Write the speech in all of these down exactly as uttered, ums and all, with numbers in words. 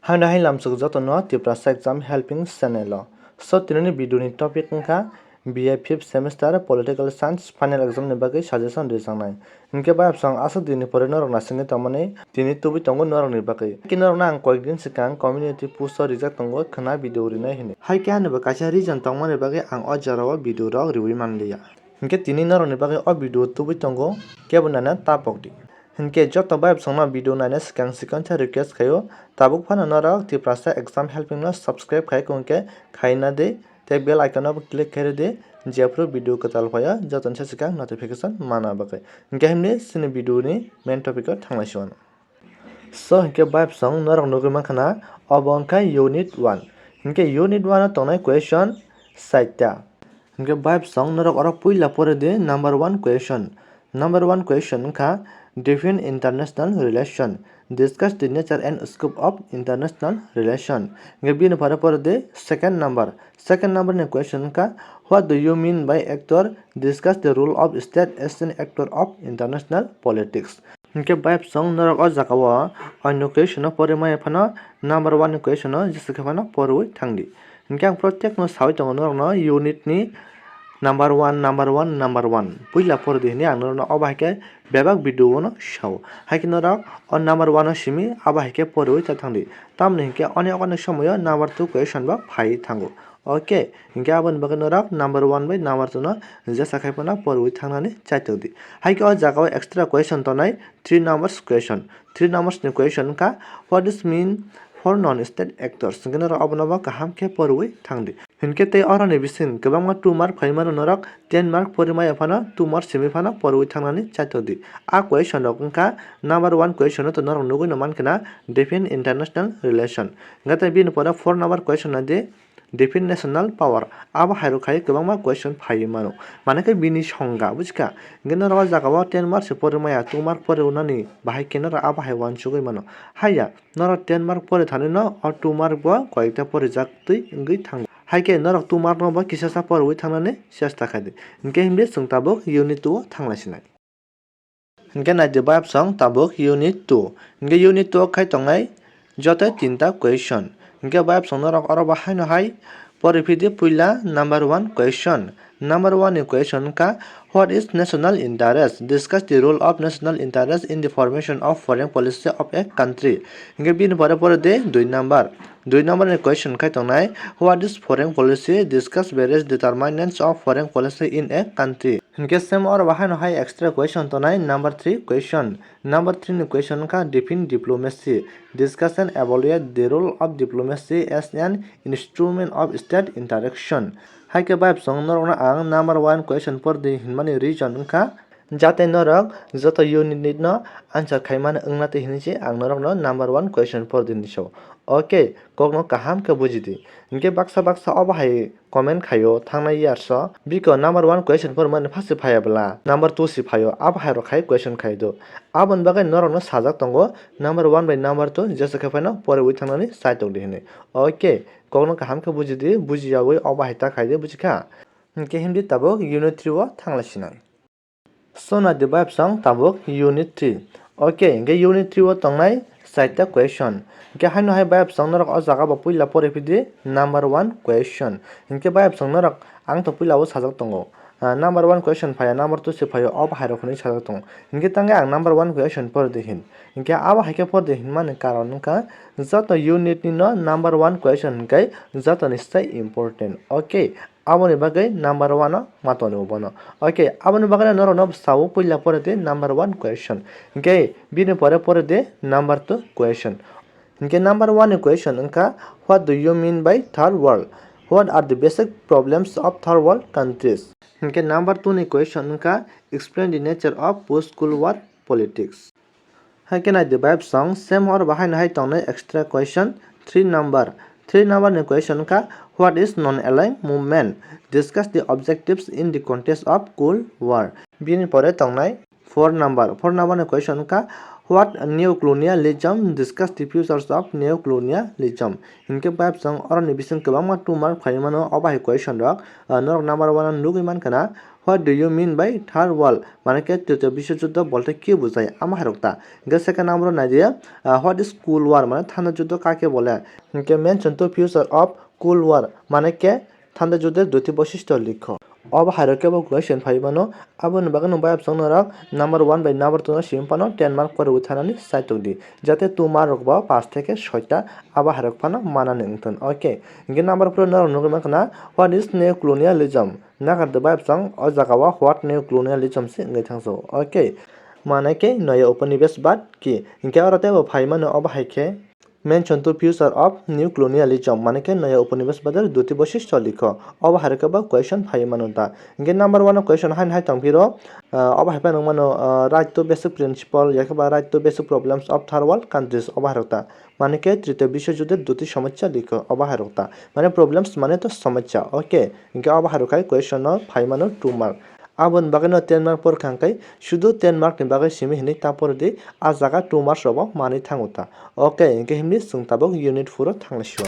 Haino hai lamsok jotono Tiprasa Exam Helping Channel o. So, tinini video ni topic wngkha B A fifth semester political science final exam ni bagwi suggestion rijaknai. Hinkhe bayapsong aswk dini pore norok nasingwi tongmani tini tubui tongo norokni bagwi. Haikhe norokno ang koyekdin swkang community post o rijak tongo khwna video rinai hinwi. Haikhe ani bo kaisa reason tongmani bagwi ang o jorao video rok riwi manliya. Hinkhe tini norokni bagwi o video tubui tongo, kebo naina ta pokdi. Hinkhe joto bayapsongno video naina swkang swkang khe request khaio, tabuk phano norok Tiprasa Exam Helping no subscribe khai kung khe khaina di, tei bell icon no bo click khai rwdi, jephru video kwtal phaio jotoni se swkang notification mana bagwi. Hinkhe himni chini video ni main topic o thanglai sio. So, hinkhe bayapsong norok nugwi mankha na, obo wngkha unit one. Hinkhe unit one o tongnai question saita. Hinkhe bayapsong norok oro puila pore di number one question. Number one question wngkha, define international relation. Discuss the nature and scope of international relation. Hinkhe bini pore pore di second number. Second number ni question wngkha, what do you mean by actor? Discuss the role of state as an actor of international politics. Hinkhe bayapsong norok o jagao oino question no porwi maya phano number one ni question no jesa khe phano porwi thangdi. Hinkhe ang protek no sawi tongo norokno unit ni number one, number one, number one puila pordi hinwi ang norokno obo hai khe bebak video o no sao. Haikhe norok o number one o simi abo hai khe porwi ta thangdi. Tamoni hinkhe onek onek somoyo number two question bo phai thango. Okay, hinkhe aboni bagwi norok number one bai number two no jesa khai phano porwi thangnani chaitokdi. Haikhe o jagao extra question tonai, three numbers question. Three numbers ni question wngkha, what is mean for non-state actors? Hinkhe norok obono bo kaham khe porwi thangdi. Hinkhe tei oroni bising kwbangma two mark phaimano norok ten mark porwi maya phano two mark simi phano porwi thangnani chaitokdi. A question rok wngkha number one question no to norok nugwi no mankha na define international relation. Hinkhe tei bini pore four number question naidi, define national power. Abo hai rok khai kwbangma question phaiwi mano. Mane khe bini songga, bujikha? Hinkhe norok o jagao ten marks se porwi maya, two mark porwi nani bahai khe norok abo hai uansugwi mano. Haiya, norok ten mark porwi thani no o two mark bo koyekta porijak twi wngwi thango. Haikhe norok two mark no bo kisasa porwi thangnani chesta khaidi. Hinkhe himdi chwng tabuk unit two o thanglai sinai. Hinkhe naidi bayapsong tabuk unit two. Hinkhe unit two o khai tongnai joto tinta question. Hinkhe bayapsong norok oro bo haino hai poriphidi puila number one question. Number one ni question wngkha, what is national interest? Discuss the role of national interest in the formation of foreign policy of a country. Hinkhe bini pore pore de dui number. Dui number ni question khai tongnai, what is foreign policy? Discuss various determinants of foreign policy in a country. Hinkhe same oro bo haino hai extra question tongnai, number three question. Number three ni question wngkha define diplomacy. Discuss and evaluate the role of diplomacy as an instrument of state interaction. Haikhe bayapsong norokno ang number one question pordi hinmani reason wngkha, jate norok joto unit no answer khaimani wngna twi hinwi se ang norokno number one question pordi hinwi sao. Okay, kokno kaham khe bujidi. Hinkhe baksa baksa obo hai comment khaio thangnai years o. Biko number one question pormani first se phaiya bwla, number two se phaio, abo hai rok khai question khai do. Aboni bagwi norokno sajak tongo, number one bai number two jesa khe phano porwi thangnani chai tongdi hinwi. Okay, kokno kaham khe bujidi, bujiyagwi obo hai ta khaidi, bujikha? Hinkhe himdi tabuk unit three o thanglai sinai. So naidi bayapsong tabuk unit three. Okay, hinkhe unit three o tongnai chaita question. Hinkhe haino hai bayapsong norok o jaga bo puila poriphidi number one question. Hinkhe bayapsong norok ang to puila o sajak tongo. Ah, number one question phaiya, number two se phaio, obo hai rok hinwi sajak tongo. Hinkhe tangkhe ang number one question pordi hin. Hinkhe abo hai khe pordi hinmani karon wngkha joto unit ni no number one question hinkhe jotoni se important. Okay, aboni bagwi number one o ma tonwi bono. Okay, aboni bagwi norokno sao puila pore tei number one question. Hinkhe bini pore pore tei number two question. Hinkhe number one ni question wngkha, what do you mean by third world? What are the basic problems of third world countries? Hinkhe number two ni question wngkha, explain the nature of post-Cold War politics. Haikhe naidi bayapsong, same oro bo haino hai tongnai extra question three number. Three number ni question wngkha, what is non-aligned movement? Discuss the objectives in the context of Cold War. Bini pore tongnai four number. Four number ni question wngkha, what neocolonialism? Discuss the futures of neocolonialism. Hinkhe bayapsong oroni bising kwbangma two mark phaiwi mano, obo hai question rok, ah, norok number one o nugwi mankha na, What do you mean by third world? Mane khe tritiyo biswojuddo bolte ki bujai? Amo hairok ta. Hingke second number o nai di, ah, what is cold war? Mane thanda juddo kake bole? Hingke mention two feature of cold war. Mane khe thanda juddo duti boisistyo likho. Obo hairok khe bo question phai mano. Aboni bagwi nwng bayapsong norok number one bai number two no simi phano ten mark kore wi thanani saitok di. Jate two mark rok bo paanch theke soita abo hairok phano manani wngthun. Okay. Hingke number four norok nugwi mankha na, what is neo-colonialism? Nakardi bayapsong o jaga o what neo-colonialism se wngwi thangjago. Okay. Mane khe noya uponibesh bad ki? Hingke oro teibo phai mano obo hai khe mention to future of neo-colonialism, mane khe noya uponibesh bad er duti boisistyo likho. Obo hai khe bo question phai mano ta. Hingke number one o question haino hai tong phiro, ah, obo hai phano wngmano, ah, right to basic principle, yakhe ba right to basic problems of third world countries, obo hai ta. Mane khe tritiyo biswojuddo duti somosya likho, obo hai ta. Mane problems mane to somosya, okay. Hingke obo hai khai question no phai mano two mark. Aboni bagwi no ten mark porikha hingke sudu ten mark ni bagwi simi hinwi ta pori di, a jaga two marks rogo manwi thango ta. Okay, hingke himni chwng tabuk unit four o thanglai sio.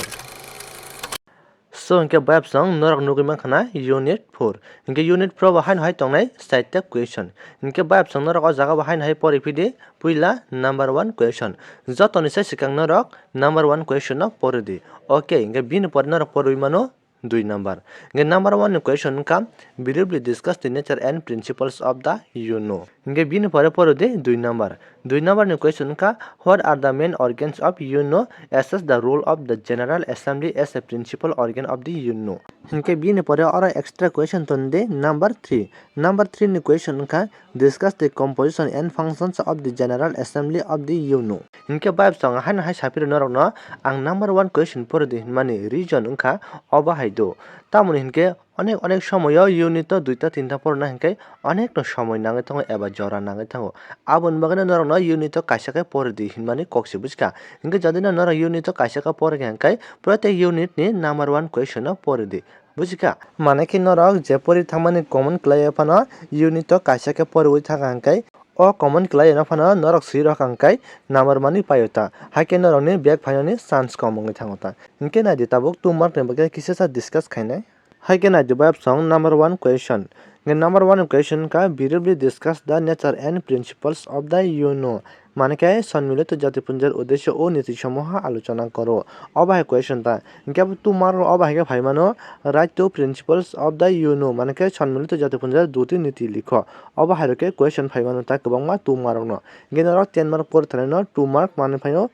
So hingke bayapsong norok nugwi mankha na unit four. Hingke unit four bo haino hai tongnai side ta question. Hingke bayapsong norok o jaga bo haino hai pori phidi, puila number one question. Jotoni se swkang norok number one question no pori di. Okay, hingke bini pore norok porwi mano dui number. Hingke number one ni question wngkha, briefly discuss the nature and principles of the UNO. Hingke bini pore poro di dui number. Dui number ni question wngkha, what are the main organs of UNO? Assess the role of the General Assembly as a principal organ of the UNO. Hingke bini pore oro extra question ton di number three. Number three ni question wngkha, discuss the composition and functions of the General Assembly of the UNO. Hingke bayapsong haino hai saphiro norokno ang number one question pori di hinmani reason wngkha obo hai do. Tamoni hinkhe onek onek somoyo unit o duita tinta porna hinkhe onekno somoi nangwi thango eba jora nangwi thango. Aboni bagwino norokno unit o kaisa khe pori di hinmani kok se buchkha. Hinkhe jodi no norok unit o kaisa khe pori kha hinkhe protek unit ni number one question no pori di. Buchikha, mane khe norok je pori thangmani common khlaiwi phano unit o kaisa khe poriwi thangkha hwnkhe, o common khlaiwi no phano norok swi rwkha hwnkhe number manwi paio ta, hakhe norokni bag phainani chance kom wngwi thango ta. Hinkhe naidi tabuk two mark ni bagwi kisa sa discuss khainai. Hakhe naidi bayapsong number one question. Hinkhe number one question wngkha, briefly discuss the nature and principles of the UNO. Mane khe Sonmilito Jatipunjor Uddesho o Niti Samuha alochona koro. Obo hai question ta. Hinkhe abo two mark rok obo hai khe phai mano, write two principles of the UNO. Mane khe Sonmilito Jatipunjor duti niti likho. Obo hai rok khe question phai mano ta kwbangma two mark rok no. Hinkhe norok ten mark por thani no two mark manwi phaio.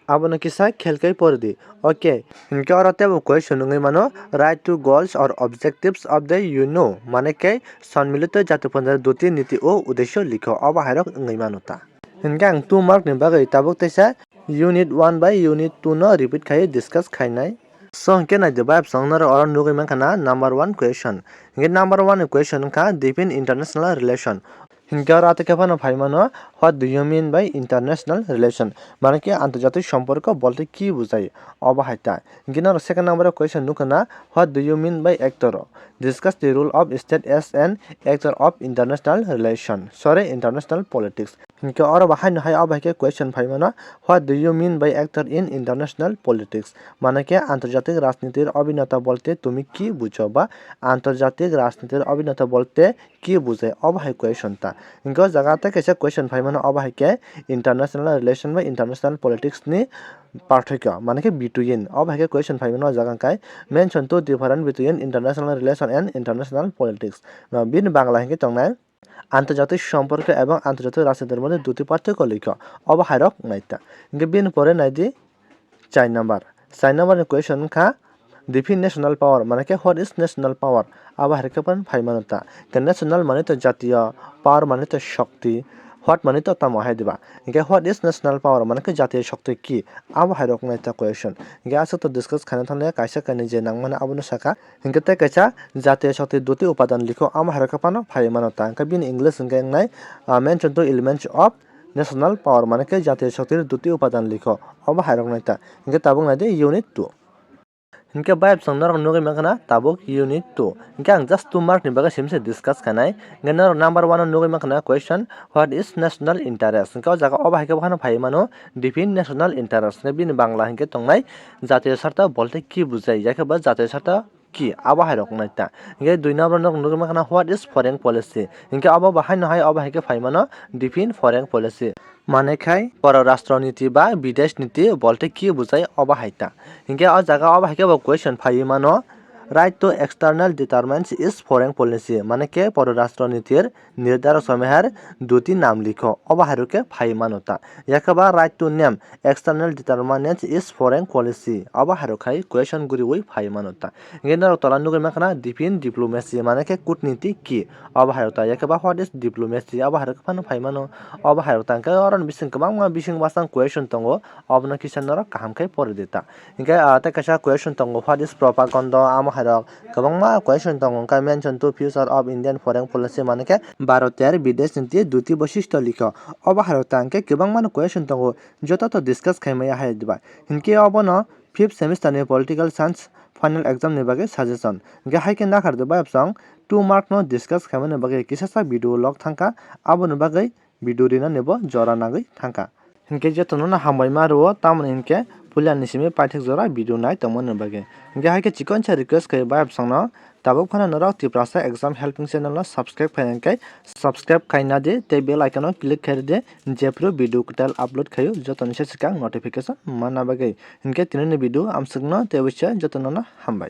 Abono kisa khel khe pori di. Okay. Hinkhe oro teibo question wngwi mano, write two goals or objectives of the UNO. Mane khe Sonmilito Jatipunjor duti niti o uddesho likho. Obo hai rok wngwi mano ta. Hinkhe ang two mark ni bagwi tabuk teisa unit one bai unit two no repeat khai discuss khainai. So hinkhe naidi bayapsong norok oro nugwi mankha na number one question. Hinkhe number one ni question wngkha define international relation. Hinkhe oro atwkhe phano phai mano, what do you mean by international relation? Mane khe antarjatik somporko bolte ki bujai? Obo hai ta. Hinkhe norok second number o question nukha na, what do you mean by actor? Discuss the role of state as an actor of international relation, sorry, international politics. Hinkhe oro bo haino hai obo hai khe question phai mano, what do you mean by actor in international politics? Mane khe antarjatik rajnitir obhineta bolte tumi ki bujo ba antarjatik rajnitir obhineta bolte ki bujai obo hai question ta. Hinkhe o jaga tei kaisa question phai mano obo hai khe international relation bai international politics ni parthokyo, mane khe between. Obo hai khe question phai mano o jaga hwnkhe mention two different between international relation and international politics. No, bini Bangla hinkhe tongnai antarjatik somporko ebong antarjatik rajnitir moddhe duti parthokyo likho. Obo hai rok nai ta. Hinkhe bini pore nai di char number. Char number ni question wngkha define national power, mane khe what is national power? Abo hai khe phano phai mano ta. Khe national mane to jatiyo, power mane to shokti, what mane to tamo hai diba? Hinkhe what is national power, mane khe jatiyo shokti ki? Abo hai rok nai ta question. Hinkhe aswk to discuss khaina thangya kaisa kainwi je nang mano abono sakha. Hinkhe tei kaisa jatiyo shokti duti upadan likho, amo hai rok khe phano phai mano ta. Hinkhe bini English hinkhe wngnai, ah, mention two elements of national power, mane khe jatiyo shokti duti upadan likho. Obo hai rok nai ta. Hinkhe tabuk nai di unit two. Hinkhe bayapsong norok nugwi mankha na tabuk unit two. Hinkhe ang just two mark ni bagwi simse discuss khainai. Hinkhe norok number one o nugwi mankha na question, what is national interest? Hinkhe o jaga obo hai khe phano phai mano define national interest. Hinkhe bini Bangla hinkhe tongnai jatiyo sarta bolte ki bujai? Yakhe ba jatiyo sarta ki, abo hai rok nai ta. Hinkhe dui number no nugwi mankha na, what is foreign policy? Hinkhe abo bo haino hai, abo hai khe phai mano define foreign policy. Mane khai pororastro niti ba bidesh niti bolte ki bujai, abo hai ta. Hinkhe o jaga abo hai khe bo question phai mano, right to external determinants is foreign policy. Mane khe pororastro nitir nirdharok somoy har duti nam likho, abo hai rok khe phai mano ta. Yakhe ba right to name external determinants is foreign policy, abo hai rok khai question guriwi phai mano ta. Hinkhe norok tola nugwi mankha na define diplomacy, mane khe kutniti ki, abo hai rok ta. Yakhe ba what is diplomacy, abo hai rok phano phai mano, abo hai rok ta. Hinkhe oro ni bising kwbangma bising bwsang question tongo, obono kisa norok kaham khe pori di ta. Hinkhe, ah, tei kaisa question tongo, what is propaganda, amo hai rok kwbangma question tongo, hinkhe mention to future of Indian foreign policy, mane khe Bharoter bidesh niti duti boisishto likho, obo hai rok ta. Hinkhe kwbangma no question tongo, joto to discuss khai maya hai diba. Hinkhe obono fifth semester ni political science final exam ni bagwi suggestion. Hinkhe hai khe nakhar diba, ebsong two mark no discuss khai mani bagwi kisa sa video log thangkha, aboni bagwi video rina ni bo jora nagwi thangkha. Hinkhe jotono no hambai ma rwo, tamoni hinkhe puila ni simi paithak jora video nai tongmani bagwi. Hinkhe hai khe chikon sa request khai vibe songno, tabuk phano norok Tiprasa Exam Helping Channel no subscribe khai hinkhe subscribe khai na di tei bell icon o click khai di, jephru video kwtal upload khaio jotoni se swkang notification manna bagwi. Hinkhe tini ni video amswkno tei waisa jotono no hambai.